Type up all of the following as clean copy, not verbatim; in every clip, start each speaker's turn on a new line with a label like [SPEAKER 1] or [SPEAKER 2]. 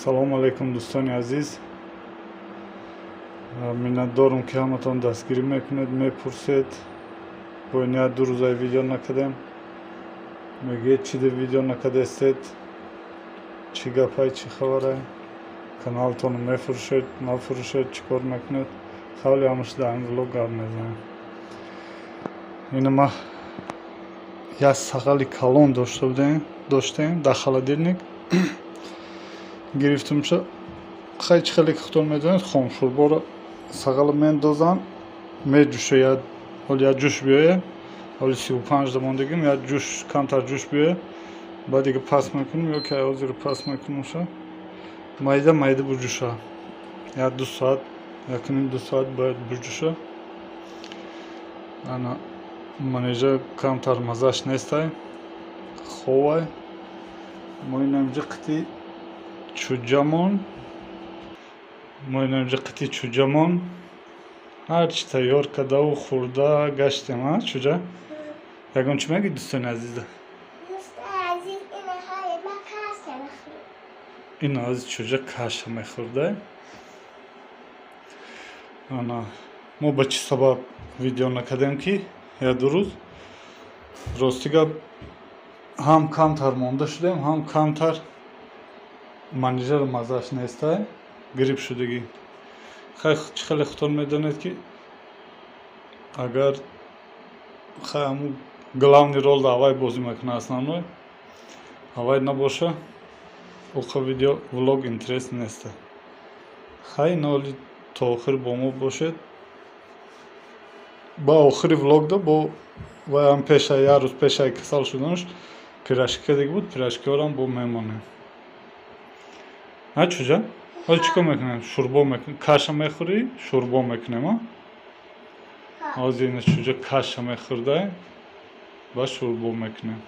[SPEAKER 1] Салому алайкум, дӯстони азиз. Миннатдорум, ки ҳаматон дастгирӣ мекунед, мепурсед. Бо ният 2 рӯзаи видео накардем. Мегӯед, чӣ де видео накардестед, чӣ гапай, чӣ хабарай, каналтонро мефурӯшед, нафурӯшед, чӣ кор мекунед? Хавли ҳамаш дар ин влог гап мезанем. Ина ма як сағали калон дошта будем, доштем дар холодильник, гирифтумша. Хай, чӣ хеле ки худтон медонед, хомшӯрборо сағала мендозанд, меҷӯша, ҳоли як ҷӯш биёя. Ҳоли 35 да мондагим, як ҷӯш, камтар ҷӯш биёя, баъд дига пас мекунем ё ки ҳозир пас мекунемша, майда майда буҷӯша. Як 2 соат, якуним 2 соат бояд буҷӯша. Ана манежа камтар маззаш нестай, ховай. Мо инамҷа қити чуҷамон, мо инамҷа қити чуҷамон ҳарчи тайёр кардаву хӯрда гаштем. А чуҷа, ягон чӣ мегӯӣ дӯстони азиза?
[SPEAKER 2] Азиз, инаҳои ма каша мехӯрем.
[SPEAKER 1] Ин аз чуҷа каша мехӯрда. Ана мо ба чӣ сабаб видео накардем, ки як 2 рӯз, рости гап, ҳам камтар монда шудем, ҳам камтар манижаро маззаш нестай, грипп шудагӣ. Хай, чӣ хеле худтон медонед, ки агар хай ҳамун главный роль да авай бозӣ мекунад, основной авай набоша, уқа видео влог интерес неста. Хай, ноли то охир бо мо бошед. Ба охири влогда бо вайам пеша, як рӯз пешаи касал шуданаш пирожки кардагӣ буд, пирожкиҳорам бо мемонем. А чуҷа, ҳоли чӣ кор мекунем? Шӯрбо мекунем, каша мехӯрӣ, шӯрбо мекунем. А ҳозир ина чуҷа каша мехӯрда, ба шӯрбо мекунем.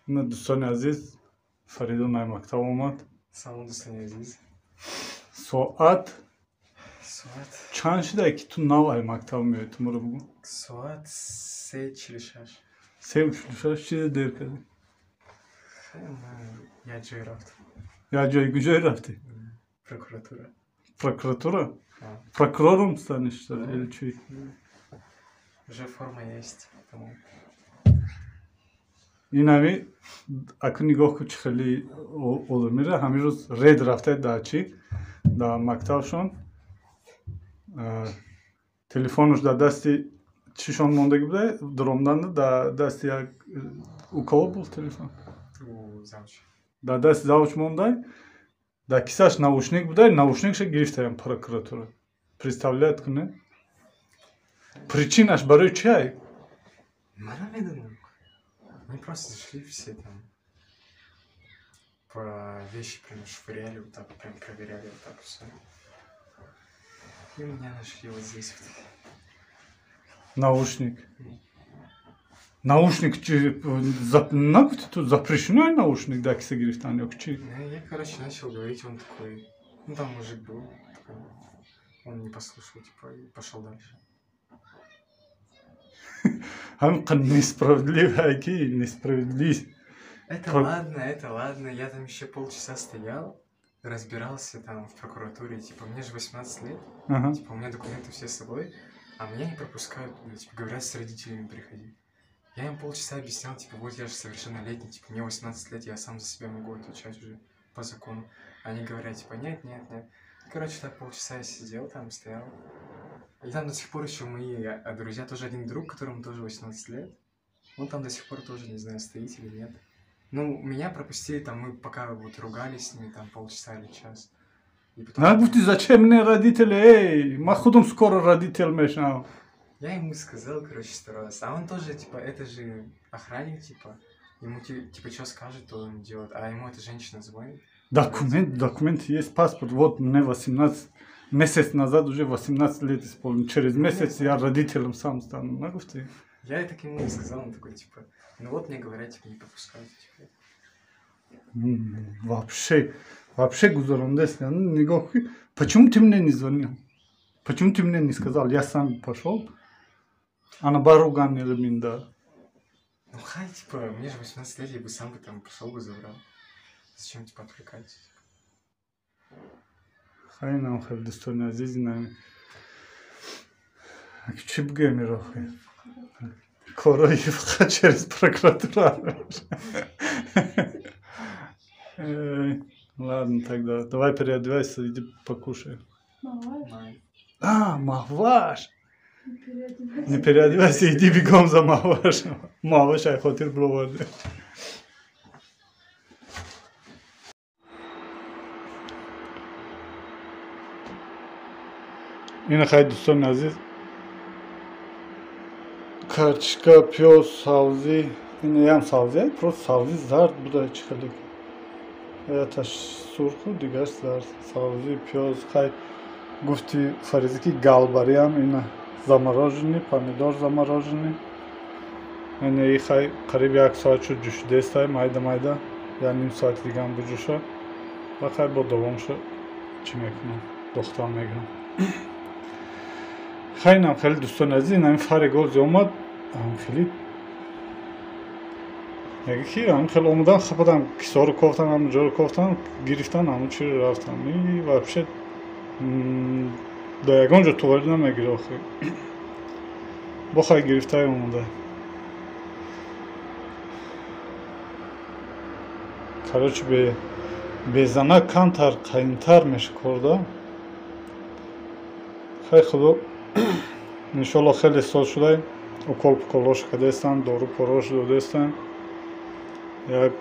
[SPEAKER 1] Ина, дӯстони азиз, Фаридун ай мактаб омад.
[SPEAKER 3] Салом, дӯстони азиз.
[SPEAKER 1] Соат
[SPEAKER 3] Соат
[SPEAKER 1] чанд шуда, ки ту нав ай мактаб меоӣ, ту моро бугӯ.
[SPEAKER 3] Соат 3:46.
[SPEAKER 1] 3:46? Чизе дер кардӣ?
[SPEAKER 3] Ман як ҷой рафтам.
[SPEAKER 1] Як ҷои куҷое рафтӣ?
[SPEAKER 3] Прокуратура.
[SPEAKER 1] Прокуратура? Прокурором станешь, что ли, или чӣ?
[SPEAKER 3] Уже форма есть, поэтому
[SPEAKER 1] Инами аку нигоҳ кун, чӣ хеле одамира. Ҳамин рӯз рейд рафта дар чӣ, дар мактабшон. Телефонаш дар дасти чишон мондагӣ буда, дуромданда дар дасти як, у кого был телефон?
[SPEAKER 3] У завуч.
[SPEAKER 1] Дар дасти завуч мондай, дар кисаш наушник будай, наушникша гирифтаям прокуратура. Представлять кунед, причинаш барои чиай?
[SPEAKER 3] Ман намедонам. Мы просто зашли, все там по вещи прям швыряли, вот так прям проверяли, вот так все. И меня нашли вот здесь вот.
[SPEAKER 1] Наушник, наушник нагуфти ту, запрещено наушник дар киса гирифтан ё чӣ?
[SPEAKER 3] Ну, я, короче, начал говорить, он такой, ну, там мужик был, такой, он не послушал, типа, и пошел дальше.
[SPEAKER 1] Ҳамин несправедливо, ки несправедлив.
[SPEAKER 3] Это ладно, это ладно, я там еще полчаса стоял, разбирался там в прокуратуре, типа, мне же 18 лет, типа, у меня документы все с собой, а меня не пропускают туда, типа, говорят, с родителями приходи. Я им полчаса объяснял, типа, вот я же совершеннолетний, типа, мне 18 лет, я сам за себя могу отвечать уже по закону. Они говорят, типа, нет, нет, нет. Короче, так полчаса я сидел там, стоял. И там до сих пор еще мои друзья, тоже один друг, которому тоже 18 лет, он там до сих пор тоже, не знаю, стоит или нет. Ну, меня пропустили, там мы пока вот ругались с ними там полчаса или час. И потом
[SPEAKER 1] Нагуфти, зачем мне родители, эй, ма худам скоро родитель мешавам?
[SPEAKER 3] Я ему сказал, короче, сто раз. А он тоже, типа, это же охранник, типа. Ему, типа, что скажет, то он делает. А ему эта женщина звонит.
[SPEAKER 1] Документ, документ есть, паспорт. Вот мне 18, месяц назад уже 18 лет исполнил. Через месяц я родителем сам стану. Нагуфти?
[SPEAKER 3] Я так ему и сказал, он такой, типа, ну вот мне говорят, типа, не пропускают, типа.
[SPEAKER 1] Вообще, вообще гузарондест. Нигоҳ ки, почему ты мне не звонил? Почему ты мне не сказал? Я сам пошел. Ана баруган минда.
[SPEAKER 3] Ну хай, типа, мне же 18 лет, я бы сам бы там пошел бы забрал. Зачем, типа, отвлекать?
[SPEAKER 1] Хайнам хеле дӯстони азиз, чӣ бигӯем ирохи? Корои фақат через прокуратура. Ладно, тогда давай переодевайся, иди покушай. А, Маҳваш! Не переодевайся, иди бегом за Маҳваш. Маҳваш ай хотир бироварде. Ина хай дӯстони азиз, картошка, пиёз, савзӣ. Ин ям савзӣ, просто савзӣ зард буда, чӣ хеле. Яташ сурху, дигарш зард. Савзӣ, пиёз, хай гуфти Фаризӣ ки галбариам ина замороженный, помидор замороженный. Ина и хай қариб як соат шуд ҷӯшидестай, майда майда, я ним соати дигаам буҷӯша. Ва хай бо давомша чӣ мекунам, дохтан мегирам. Хайнам хеле дӯстони азиз, ин ҳамин фари гози омад, ҳам хеле мега ки ҳам хеле омадан, хападан кисоро кофтан, ҳам ҷоро кофтан, гирифтан, ҳамун чиро рафтан. И вообще да ягон ҷо туғарӣ намегира охи. Бо хай гирифтаи омада. Короче, безанак камтар қайнтар меша корда. Хай худо иншолло хеле сол шудай, укол пуколош кардестан, дору порош додестан. Як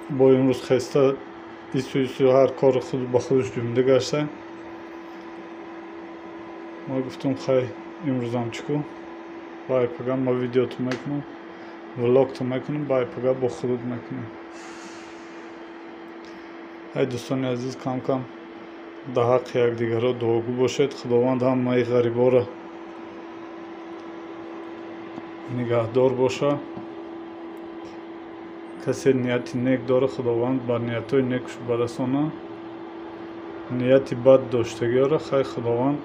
[SPEAKER 1] бо имрӯз хеста ису ису ҳар кори худ ба худаш ҷумда гашта. Ма гуфтум хай имрӯзам чӣ ку, бай пага ма видеото мекунам, влогто мекунам, бай пага бо худут мекунам. Ай дӯстони азиз, кам кам да ҳаққи якдигарро дуогӯ бошед. Худованд ҳамаи ғариборо нигаҳдор боша. Касе нияти нек дора, Худованд бар ниятҳои некуш барасона. Нияти бад доштагиёро хай Худованд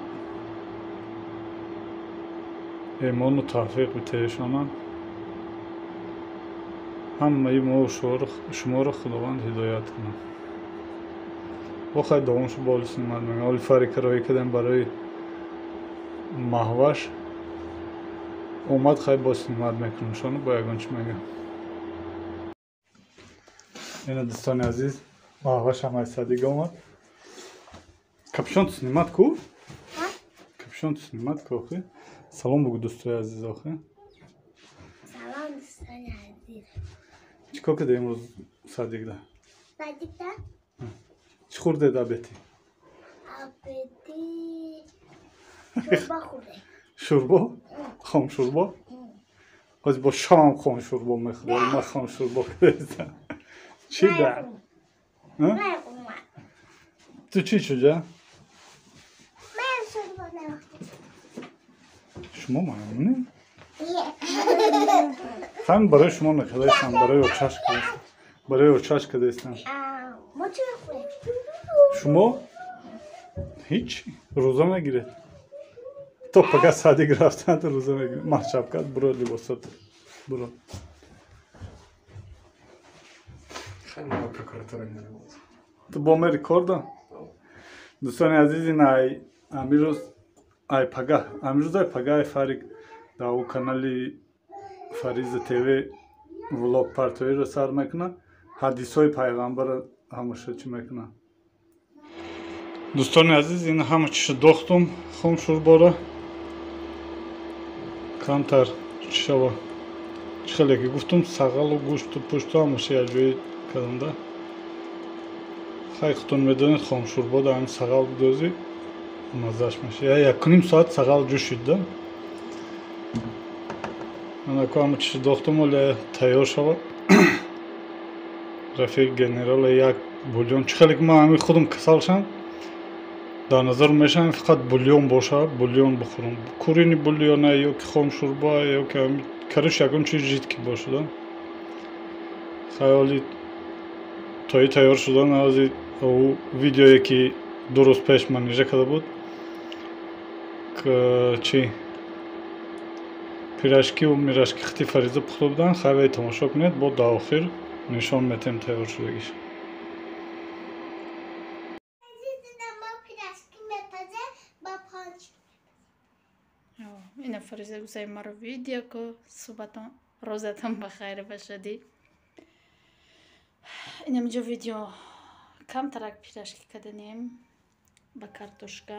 [SPEAKER 1] эмону тавфиқ битеҳшонад. Ҳамаи мо шуморо Худованд ҳидоят кунад. Бо хай давомшу боли снимат мекунам. Оли фари кароӣ кардем барои Маҳваш. Омад, хай бо снимат мекунам шону бо ягон чӣ мегӯям. Ина дӯстони азиз, Маҳваш ҳам аз садига омад. Капюшон снимат ку? Капюшон снимат ку охи? Салом бугӯ дӯстои азиз охи.
[SPEAKER 2] Салом дӯстони азиз.
[SPEAKER 1] Чӣ кор кардед имрӯз садигда?
[SPEAKER 2] Садигда?
[SPEAKER 1] Чӣ хӯрдед абети?
[SPEAKER 2] Абети шӯрбо хӯрдем.
[SPEAKER 1] Шӯрбо? Хом шӯрбо? Ҳозир бо шом хом шӯрбо мехӯрем. Ма хом шӯрбо кардем. Чӣ да? Ту чӣ чуҷа?
[SPEAKER 2] Ман шӯрбо намехӯрам.
[SPEAKER 1] Шумо маймунӣ? Ҳам барои шумо накардаистам, барои очаш кардаистам. Барои очаш кардаистам.
[SPEAKER 2] Мо чӣ мехӯрем?
[SPEAKER 1] Шумо ҳеҷ рӯза мегиред. То пага садик рафтан рӯза мегиред. Маҳшабкат буро либосот. Буро.
[SPEAKER 3] Хай ма прокуратура не работает.
[SPEAKER 1] Ту бо ме рекорда? Дӯстони азиз, ин ай амирӯз ай пага, амирӯз ай пага ай Фарик дар ӯ канали Фариза ТВ влог партоиро сар мекунад. Ҳадисҳои пайғамбарро ҳамаша чӣ мекунад. Дӯстони азиз, ин ҳама чиша дохтум, хом шӯрбора. Камтар чӣ шава. Чӣ хеле ки гуфтум, сағалу гӯшту пушту ҳамаша якҷоя кардам да. Хай худтон медонед, хом шӯрбо дар ҳамин сағал бидозӣ маззаш мешавад. Якуним соат сағал ҷӯшид да. Анаку ҳама чиша дохтум, оле тайёр шава. Рафиқ генерал як бульон. Чӣ хеле ки ман ҳамин худам касал шам, дар назар мешавам фақат бульон боша, бульон бихӯрам. Курини бульона ё ки хом шӯрба ё ки короче ягон чиз жидкий боша да. Хаёли тои тайёр шудан ҳози ӯ видеое ки ду рӯз пеш манижа карда буд, чи пирашкиву мирашки хити Фариза пухта буданд, хайвай тамошо кунед, бо дар охир нишон метем тайёр шудагиш.
[SPEAKER 4] Фариза гуфтаи маро видео ку. Субҳатон, рӯзатон ба хайр бошади. Инамиҷо видео камтарак пирожки каданем ба картошка,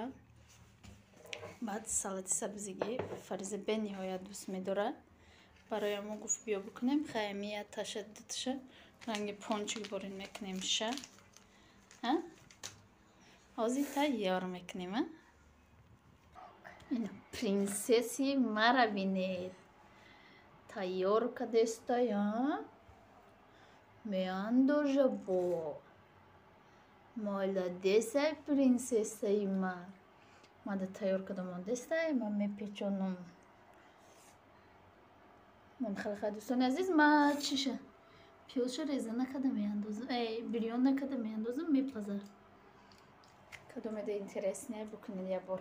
[SPEAKER 4] баъд салати сабзигӣ. Фариза бениҳоят дӯст медорад, барои мо гуфт биё бикунем. Хайми я таша дуташа ранги пончик борин мекунем ша. Ҳозир тайёр мекунем. Ина принсесси мара бинед, тайёр кадестая, меандожа бо. Молодесай, принсессаи ман. Мада тайёр када мондестай, ман мепечонам. Хеле хай, дӯстони азиз, ма чиша пиёзша реза накада меандозам, бирён накада меандозам, мепаза. Кадомеда интересне, бикунед як бор.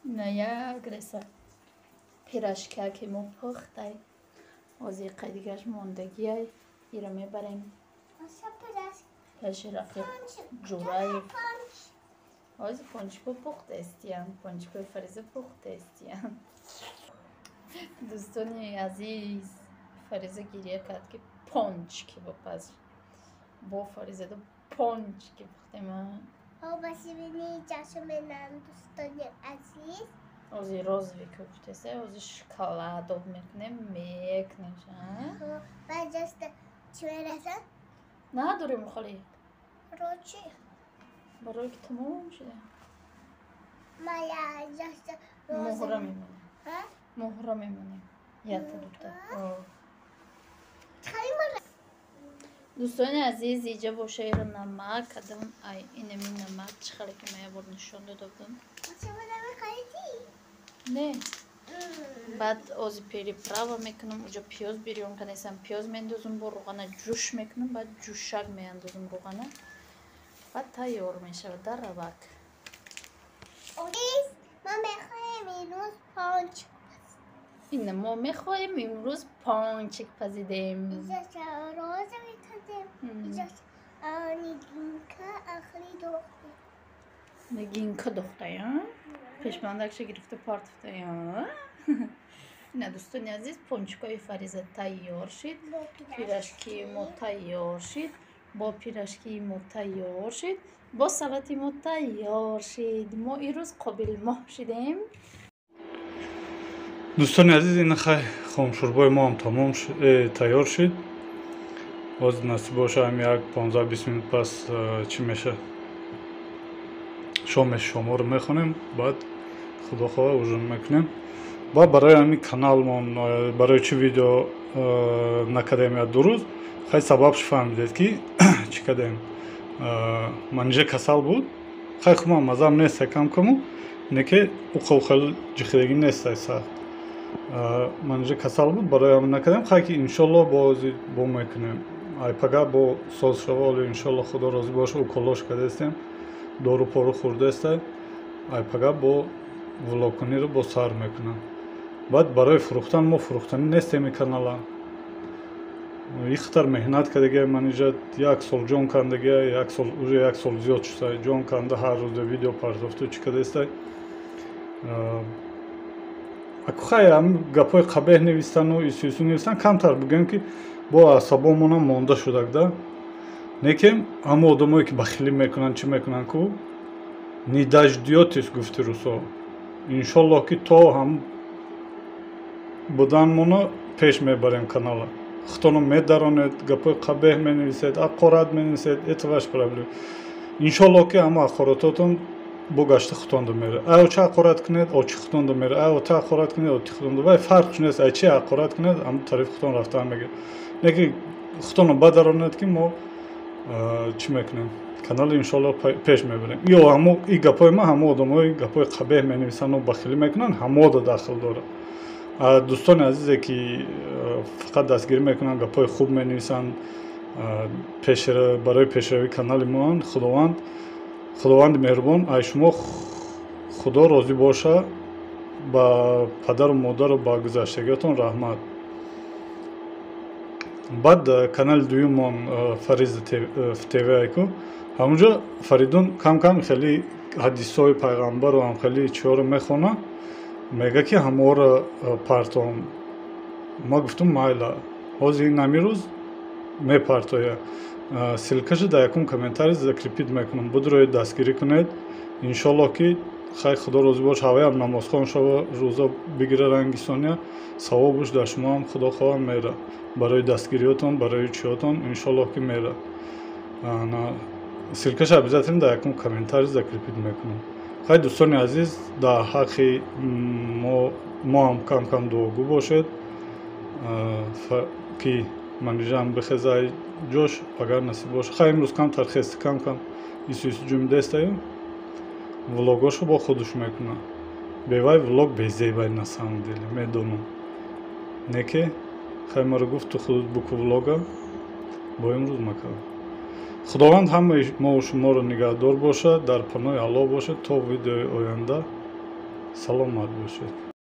[SPEAKER 4] На як реса пирожка ки мо пухтай, ҳозир қайдигаш мондагиай, ира мебарем пеши рафиқ Ҷураев. Ҳозир пончико пухтаистиям, пончикои Фариза пухтаистиям. Дӯстони азиз, Фариза гиря кард, ки пончики бипаз. Бо Фаризада пончики пухтем.
[SPEAKER 2] Дӯстони азиз.
[SPEAKER 4] Ҳозир розовый ки пухтеса, ҳозир шоколад об мекунем, мекунем.
[SPEAKER 2] Чӣ мерасад?
[SPEAKER 4] Надорем холи.
[SPEAKER 2] Барои чӣ?
[SPEAKER 4] Барои ки тамом шуда.
[SPEAKER 2] Муҳра
[SPEAKER 4] мемонем. Муҳра мемонем. Якта дута. Дӯстони азиз, иҷа боша ира намак кадам. Ай инами намак чӣ хеле ки ман як бор нишон дода будам. Не. Баъд ози приправа мекунам, уҷа пиёз бирён кардастам, пиёз меандозам, бо рӯғана ҷӯш мекунам, баъд ҷӯшак меандозам рӯғана. Баъд тайёр мешавад дар равак.
[SPEAKER 2] Мо мехоҳем имрӯз пончик.
[SPEAKER 4] Ина мо мехоҳем имрӯз пончик пазидем.
[SPEAKER 2] Иҷа роза мекардем. Иҷа нигинка ахри дохтем.
[SPEAKER 4] Нигинка дохтая? Пешбандакша гирифта партофтая? Ина, дӯстони азиз, пончикои Фариза тайёр шид, пирожкии мо тайёр шид, бо пирожкии мо тайёр шид, бо салати мо тайёр шид. Мо ирӯз қобилмоҳ шидем.
[SPEAKER 1] Дӯстони азиз, ина хай хомшӯрбои мо ҳам тамом тайёр шид. Ҳозир насиб боша, ҳам як 15-20 минут пас чӣ меша, шоме шоморо мехонем, баъд худо хоҳа ужин мекунем. Баъд барои ҳамин каналмон барои чӣ видео накардем як ду рӯз, хай сабабш фаҳмидед, ки чӣ кардем. Манижа касал буд. Хай хубам мазам нест кам каму, не ки уқавхел ҷихидагӣ нестай сахт. Манижа касал буд, барои ҳамин накардем. Хай ки иншолло бози бо мекунем. Ай пага бо соз шава, оле иншолло худо розӣ боша, уколош кардастем, дору пору хӯрдастай. Ай пага бо влогкуниро бо сар мекунам. Баъд барои фурӯхтан мо фурӯхтанӣ нестем ин канала. Ихтар меҳнат кардагия манижа, як сол ҷон кандагия, як сол, уже як сол зиёд шуда ҷон канда, ҳар рӯза видео партофту чӣ кардастай. Аку хай ҳам гапҳои қабеҳ навистану ису ису навистан камтар бигӯем, ки бо асабомонам монда шудак да. Лекин ҳамо одамое ки бахилӣ мекунанд, чӣ мекунанд ку, не дождётесь, гуфти русо. Иншоллоҳ, ки то ҳам буданмона пеш мебарем канала. Худтонро медаронед, гапҳои қабеҳ менависед, ҳақорат менависед, это ваш проблем. Иншоллоҳ, ки ҳама ҳақорототон бо гашта худтонда мерад. Ай оча ҳақорат кунед, очи худтонда мерад, ай ота ҳақорат кунед, оти худтонда. Вай фарқш нест, ай чи ҳақорат кунед, ҳам тарафи худтон рафтан мегирад. Лекин худтонро бадаронед, ки мо чӣ мекунем, канали иншолло пеш мебарем. Ё ҳамо и гапҳои ман ҳамо одамои гапҳои қабеҳ менависанду бахилӣ мекунанд, ҳамода дахл дорад. Дӯстони азизе, ки фақат дастгирӣ мекунанд, гапҳои хуб менависанд, барои пешравии канали моанд, худованд, худованди меҳрубон ай шумо худо розӣ боша, ба падару модару ба гузаштагиётон раҳмат. Баъд канали дуюмон, Фариза ТВ, ку ҳамунҷо Фаридун кам кам хеле Ҳадисҳои пайғамбару ҳамхели чиҳоро мехона, мега, ки ҳаморо партом. Ма гуфтум, майла, ҳозир ин ҳамин рӯз мепартоя. Ссылкаша дар якум комментарий закрепить мекунам, будроед, дастгирӣ кунед. Иншоллоҳ, ки хай, Худо розӣ бош, ҳаваям намозхон шава, рӯза бигира, ранги Соня, савобуш дар шумоам, Худо хоҳа, мера. Барои дастгириётон, барои чиётон, иншоллоҳ, ки мера. Ссылкаша обязательно дар якум комментарий закрепить мекунам. Хай, дӯстони азиз, дар ҳаққи мо ҳам кам кам дуогӯ бошед, ки Манижаам бихезай ҷош, агар насиб боша. Хай, имрӯз камтар хести, кам кам ису ису ҷумидестаю, влогошо бо худаш мекунад. Бевай влог безебай, на самом деле, медонам. Не ке хай, маро гуфт, ту худат буку влога, бо имрӯз макардам. Худованд ҳамаи мову шуморо нигаҳдор бошад, дар паноҳи Аллоҳ бошед. То видеои оянда саломат бошед.